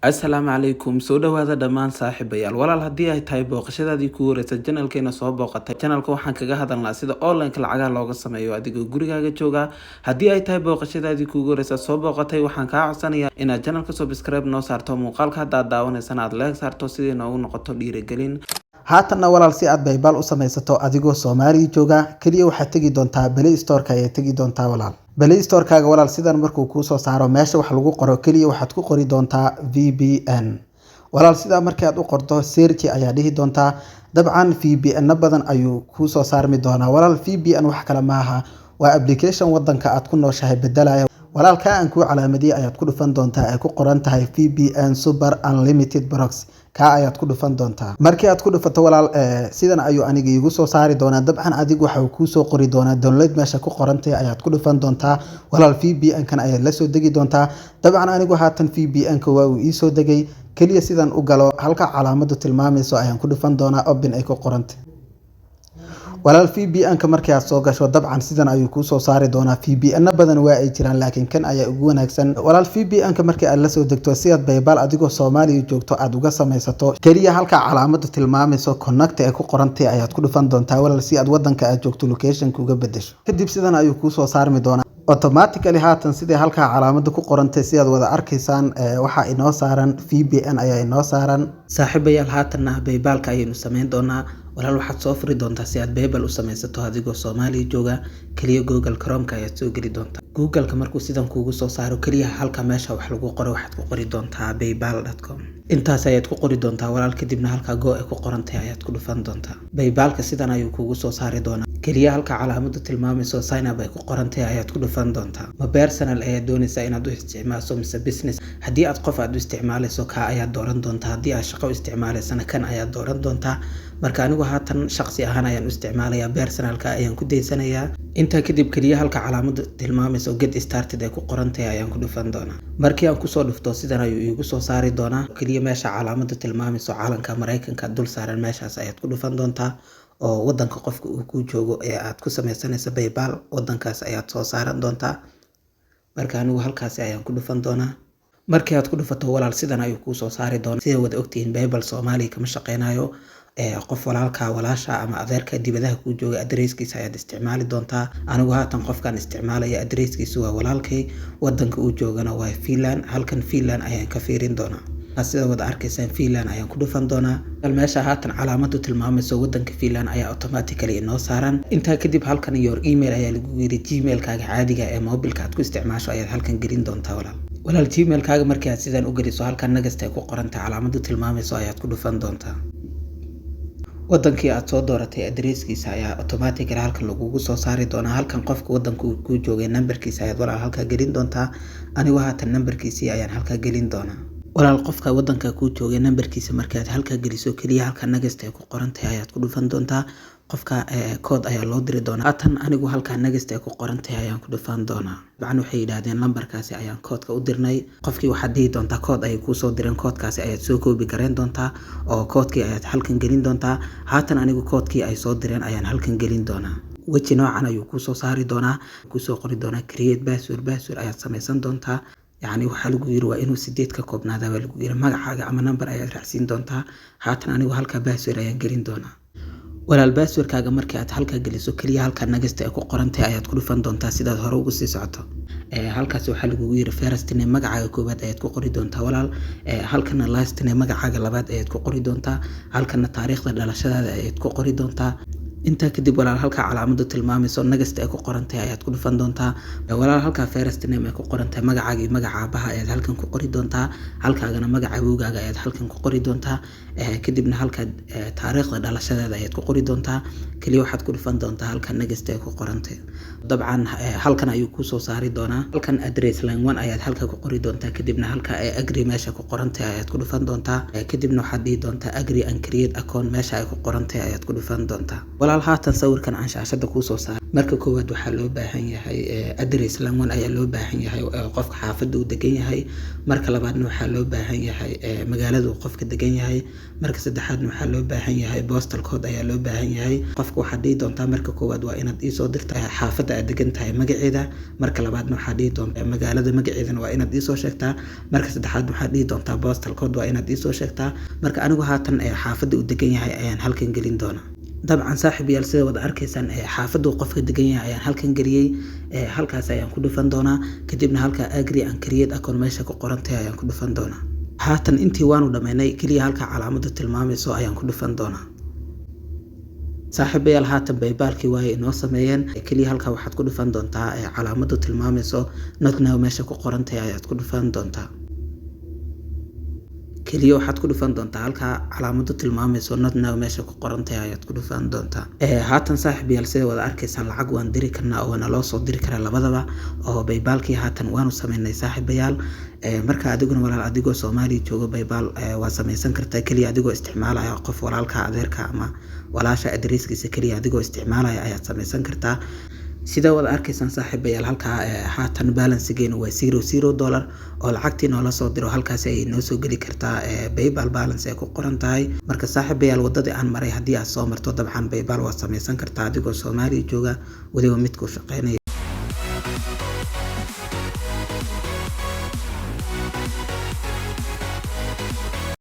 Asalaamu calaykum, soo dhawaada dhammaan saaxiibayaal. Walaal, haddii ay tahay booqashadaadii ku horeysa channelkeena soo booqatay, channelka waxaan kaga hadalnaa sida online-ka lacagaha looga sameeyo adigoo gurigaaga jooga. Haddii ay tahay booqashadaadii kuugu horeysa soo booqatay, waxaan kaa codsanayaa inaad channelka subscribe noo saarto, muuqaalka haddaad daawanaysana aad like saarto, sidii noogu noqoto dhiirigelin. Haatanna walaal, si aad PayPal u samaysato adigoo Soomaaliya jooga, keliya waxaad tegi doontaa Play Storeka ayaad tegi doontaa walaal. Play Storekaaga walaal, sidan markuu kuu soo saaro, meesha wax lagu qoro keliya waxaad ku qori doontaa VPN walaal. Sidaa markii aad u qorto, search ayaa dhihi doontaa. Dabcan VPN badan ayuu kuu soo saarmi doonaa walaal. VPN wax kale maaha, waa application wadanka aad ku nooshahay bedelaya walaal. Kaa aan kuu calaamadiyey ayaad ku dhufan doontaa, ay ku qoran tahay VPN Super Unlimited Proxy. Kaa ayaad ku dhufan doontaa. Markii aad ku dhufato walaal, sidan ayuu aniga iigu soo saari doonaa. Dabcan adigu waxa uu kuu soo qori doonaa download. Meesha ku qorantahay ayaad ku dhufan doontaa walaal. VPN kan ayaad la soo degi doontaa. Dabcan anigu haatan VPN ka waa uu iisoo degay. Keliya sidan u galo, halka calaamadu tilmaamayso ayaan ku dhufan doonaa, open ay ku qorantay walaal. VPN ka markii aad soo gasho, dabcan sidan ayuu kuu soo saari doonaa. VPN badan waa ay jiraan, laakiin kan ayaa ugu wanaagsan walaal. VPN ka markii aad lasoo degto, si aad PayPal adigoo Soomaaliya joogto aad uga samaysato, keliya halka calaamadu tilmaamayso connect ay ku qorantay ayaad ku dhufan doontaa walaal, si aad wadanka aad joogto locationka uga bedesho. Kadib sidan ayuu kuu soo saarmi doonaa automatically. Haatan sidai halkaa calaamada ku qorantay, sidaad wada arkaysaan, waxaa inoo saaran VPN ayaa inoo saaran. Saaxiibayaal, haatanna PayPalka ayaynu sameyn doonaa. Walaal, waxaad soo furi doontaa, si aad PayPal u samaysato adigoo Soomaaliya jooga, keliya Google Chromeka ayaad soo geli doontaa. Googleka markuu sidan kuugu soo saaro, keliya halka meesha wax lagu qoro waxaad ku qori doontaa paypal.com. Intaas ayaad ku qori doontaa walaal. Kadibna halka go ay ku qorantahay ayaad ku dhufan doontaa. PayPalka sidan ayuu kuugu soo saari doonaa. Keliya halka calaamadu tilmaamayso sign up ay ku qorantahay ayaad ku dhufan doontaa. Ma personal ayaad doonaysaa inaad u isticmaasho mise business? Haddii aad qof aad u isticmaalayso, kaa ayaad dooran doontaa. Haddii aad shaqo u isticmaalaysana, kan ayaad dooran doontaa. Marka anigu haatan shaqsi ahaan ayaan u isticmaalayaa, personalka ayaan ku daysanayaa. Intaa kadib keliya halka calaamadu tilmaamayso get started ay ku qorantahay ayaan ku dhufan doonaa. Markii aan kusoo dhufto, sidan ayuu iigu soo saari doonaa. Keliya meesha calaamadu tilmaamayso calanka Mareykanka dul saaran, meeshaas ayaad ku dhufan doontaa, oo wadanka qofka uu ku joogo ee aad ku sameysanayso PayPal, wadankaas ayaad soo saaran doontaa. Marka anigu halkaasi ayaan ku dhufan doonaa. Markii aad ku dhufato walaal, sidan ayuu kuu soo saari doonaa. Sida wada ogtihiin, PayPal Soomaaliya kama shaqeynayo. Qof walaalka, walaasha ama adeerka dibadaha kuu jooga addresskiisa ayaad isticmaali doontaa. Anigu haatan qofkan isticmaalaya addresskiisu waa walaalkay, wadanka uu joogana waa Finland. Halkan Finland ayaan ka fiirin doonaa. Sida wada arkaysaan, Finland ayaan ku dhufan doonaa. Meesha haatan calaamadu tilmaamayso wadanka Finland ayaa automatically inoo saaran. Intaa kadib halkan your email ayaa lagu yiri. Gmailkaaga caadiga ee mobilka aad ku isticmaasho ayaad halkan gelin doontaa walaal. Walaal, Gmailkaaga markii aad sidan u geliso, halkan next ay ku qorantahay, calaamadu tilmaamayso ayaad ku dhufan doontaa. Wadankii aad soo dooratay addresskiisa ayaa automatically halkan lagugu soo saari doonaa. Halkan qofka wadanka uu kuu joogay nambarkiisa ayaad walaal halkaa gelin doontaa. Anigu haatan nambarkiisii ayaan halkaa gelin doonaa. Walaal, qofka wadanka kuu joogay nambarkiisa markaad halkaa geliso, keliya halka next ay ku qoran tahay ayaad ku dhufan doontaa. Qofka code ayaa loo diri doonaa. Haatan anigu halkaa next ay ku qoran tahay ayaan ku dhufan doonaa. Dabcan waxay yidhaahdeen lambarkaasi ayaan koodka u dirnay qofkii. Waxaad dhihi doontaa code ayay kuusoo direen, koodkaasi ayaad soo copy gareyn doontaa oo koodkii ayaad halkan gelin doontaa. Haatan anigu koodkii ay soo direen ayaan halkan gelin doonaa. Weji noocan ayuu kuusoo saari doonaa, kuusoo qori doonaa create password. Password ayaad sameysan doontaa. Yacni waxaa lagu yiri waa inuu 8 ka koobnaada baa lagu yiri. Magacaaga ama number ayaad raacsiin doontaa. Haatan anigu halkaa password ayaan gelin doonaa. Walaal, passwordkaaga markii aad halkaa geliso, keliya halkaa next ay ku qorantahay ayaad ku dhufan doontaa sidaad hore ugu sii socoto. Halkaas waxaa lagugu yiri first name, magacaaga koowaad ayaad ku qori doontaa walaal. Halkana last name, magacaaga labaad ayaad ku qori doontaa. Halkana taariikhda dhalashadaada ayaad ku qori doontaa. Intaa kadib walaal, halkaa calaamadu tilmaamayso next ay ku qorantahay ayaad ku dhufan doontaa. Walaal, halkaa first name ay ku qorantahay, magacaaga iyo magaca aabaha ayaad halkan ku qori doontaa. Halkaagana magaca awowgaaga ayaad halkan ku qori doontaa. Kadibna halkaa taariikhda dhalashadaada ayaad ku qori doontaa. Keliya waxaad ku dhufan doontaa halka next ay ku qorantahay. Dabcan halkan ayuu kusoo saari doonaa. Halkan address line one ayaad halka ku qori doontaa. Kadibna halka ay agree meesha ku qorantahay ayaad ku dhufan doontaa. Kadibna waxaad dhihi doontaa agree and create account meesha ay ku qorantahay ayaad ku dhufan doontaa walaal. Walaal, haatan sawirkan aan shaashada kuusoo saaray, marka koowaad waxaa loo baahan yahay address line one ayaa loo baahan yahay, qofka xaafadda uu degan yahay. Marka labaadna waxaa loo baahan yahay magaalada uu qofka degan yahay. Marka saddexaadna waxaa loo baahan yahay postal code ayaa loo baahan yahay. Qofka waxaad dhihi doontaa, marka koowaad waa inaad iisoo dirta xaafadda aad degan tahay magaceeda. Marka labaadna waxaad dhihi doontaa magaalada magaceedana waa inaad iisoo sheegtaa. Marka saddexaad waxaad dhihi doontaa postal code waa inaad iisoo sheegtaa. Marka anigu haatan xaafadda uu degan yahay ayaan halkan gelin doonaa. Dabcan saaxiib yaal, sida wada arkaysaan, xaafadda uu qofka degan yahay ayaan halkan geliyey. Halkaas ayaan ku dhufan doonaa. Kadibna halka "agree and create account" meesha ku qorantahay ayaan ku dhufan doonaa. Haatan intii waanu dhammaynay, keliya halka calaamadu tilmaamayso ayaan ku dhufan doonaa. Saaxiibayaal, haatan PayPalkii waaye inoo sameeyeen. Keliya halka waxaad ku dhufan doontaa calaamadu tilmaamayso "not now" meesha ku qorantahay ayaad ku dhufan doontaa. Keliya waxaad ku dhufan doontaa halka calaamadu tilmaamayso "not now" meesha ku qorantahay ayaad ku dhufan doontaa. Haatan saaxiib yaal, sida wada arkaysaan, lacag waan diri karnaa oo waana loo soo diri karaa labadaba, oo PayPalkii haatan waanu sameynay, saaxiibayaal. Marka adiguna walaal, adigoo Soomaaliya joogo, PayPal waa sameysan kartaa, keliya adigoo isticmaalaya qof walaalka, adeerka ama walaasha addresskiisa. Keliya adigoo isticmaalaya ayaad sameysan kartaa. Sida wada arkaysaan saaxiibayaal, halkaa haatan balancegeenu waa $0.00, oo lacagtii noola soo diro halkaasi ayay noo soo geli kartaa, PayPal balance ay ku qoran tahay. Marka saaxiibayaal, wadadii aan maray haddii aad soo marto, dabcan PayPal waad sameysan kartaa adigoo Soomaaliya jooga, weliba midkuu shaqeynaya.